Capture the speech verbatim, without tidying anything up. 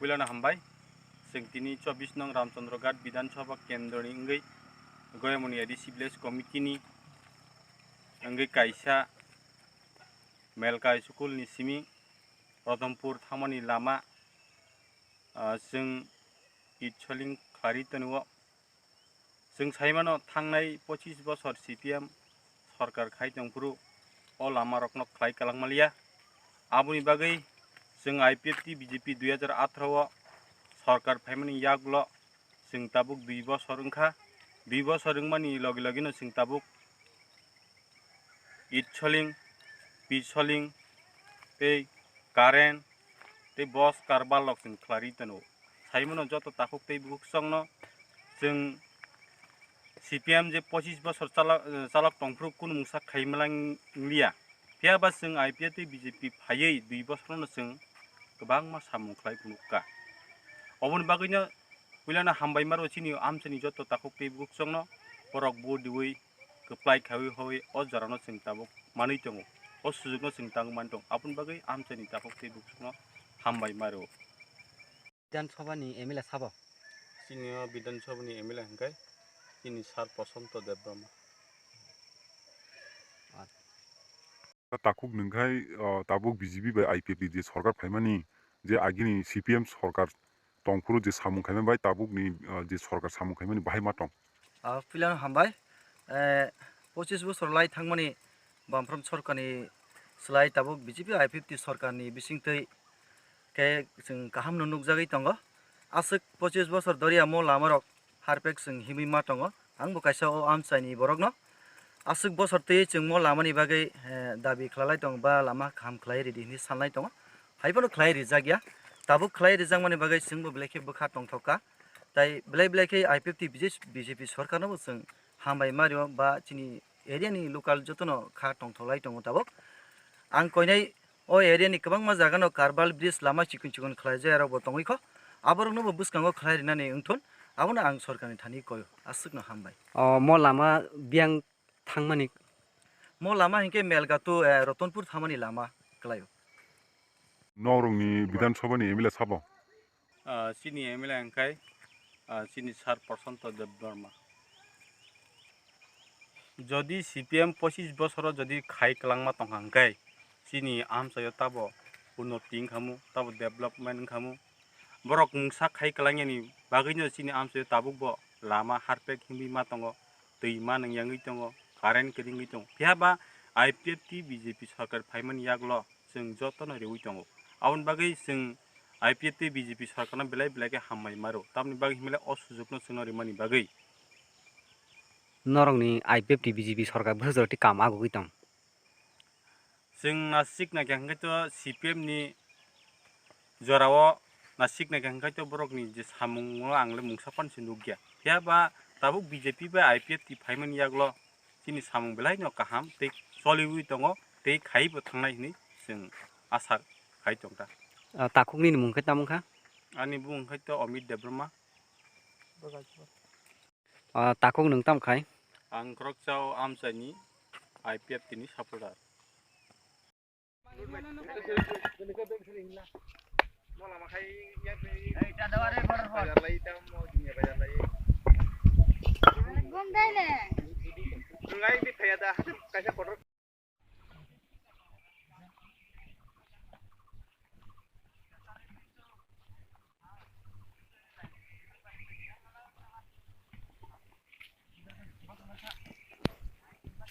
Puilano hambai. Chwng tini chobbish nong Ramchandra Ghat Bidhan Sabha Kendroni wngwi Goyamoni A D C Village Committee ni wngwi kaisa Melkai school ni simi Ratanpur thangmani lama, ah, chwng itsoling khlai tongo. Chwng sai mano, thangnai pochis bosor C P M sorkar khai tongphuru o lama rokno khlai kwlangmaliya. Aboni bagwi chwng I P F T B J P dui hajar atharo o sorkar phaimani yagulo chwng tabuk dui bosor wngkha. Dui bosor wngmani logi logino chwng tabuk itsoling, pitsoling, tei current, tei bus karbal rok chwng khlai tongo. Sai mano joto takhuk tei bukhuk chwngno chwng C P M je pochis bosor chalok, chalok tongphuru kunu mungsa khai mlang liya. Phiya ba chwng I P F T tei B J P phaiwi dui bosorono chwng kwbangma samung khlai phunukha. Oboni bagwino puilano hambai maro chini amchaini joto takhuk tei bukhuk chwngno borok bo diwi kwplai khawi hoi o jorano chwng tabuk manwi tongo, o sujukno chwng tangwi mani tongo. Aboni bagwi amchaini takhuk tei bukhukno hambai maro. Bidhan Sabha ni M L A sabo? Chini o Bidhan Sabha ni M L A hwnkhe chini Sir Prosanto Debbarma. Takhuk nwngkhai, o, tabuk B J P bai I P F T je sorkar phaimani, je agini C P M sorkar tongphuru je samung khaimani bai tabukni, o, je sorkar samung khaimani bahai ma tong? Ah, puilano hambai. Eh, pochis bosor lai thangmani Bamfront sorkarni slai tabuk B J P I P F T sorkarni bisingtwi khe chwng kahamno nukjagwi tongo. Aswk pochis bosor doriya mo lamarok harpek chwng himwi ma tongo. Angbo kaisa o amchaini borokno aswk bosor twi chwng mo lamani bagwi, eh, dabi khwlalai tongo ba lama kaham khlai ridi hinwi sanlai tongo. Haiphano khlai rijak ya. Tabuk khlai rijakmani bagwi chwngbo belai khe bwkha tongthok kha. Tai belai belai khe I P F T B J P sorkarno bo chwng hambai mario ba chini area ni local jotono kha tongthoklai tongo tabuk. Ang koinai o area ni kwbangma jaga no karbal bridge lama chikon chikon khlai jaya rok bo tongwi kho. Aborok no bo bwskango khlai rinani wngthun, abono ang sorkar ni thani koi aswk no hambai. O, mo lama biyang thangmani? Mo lama hinkhe Melgatu, eh, Ratanpur thangmani lama kwlaio. Norokni Bidhan Sabha ni M L A sabo? Ah, chini M L A hwnkhe, ah, chini Sir Prosanto Debbarma. Jodi C P M pochis bosoro jodi khai kwlangma tongkha hwnkhe, chini amchaio tabo unnoti wngkhamu, tabo development wngkhamu. Borok mungsa khai kwlangyani bagwino chini amchaio tabukbo lama harpek himwi ma tongo, twi ma nwngyangwi tongo, current kwrwngwi tongo. Phiya ba I P F T B J P sorkar phaimani yagulo chwng jotono riwi tongo. Aboni bagwi chwng I P F T B J P sorkarno belai belai khe hambai maro. Tamoni bagwi himle o sujukno chwngno rimani bagwi. Norokni I P F T B J P sorkar bwsajora tei kam agugwi tong? Chwng nasik naikha hwnkhe to C P M ni jorao nasik naikha hwnkhe to borokni je samungo ang le mungsa phano se nukya. Phiya ba tabuk B J P bai I P F T phaimani yagulo chini samung belai no kaham tei choliwi tongo tei khaiwi bo thangnai hinwi chwng asa khai tongkha. Ah, takhuk nini mung khe tamo wngkha? Ani bumung khe to Amit Debbarma. Ah, takhuk nwng tamo khai? Ang khoroksa o amchaini I P F T ni supporter.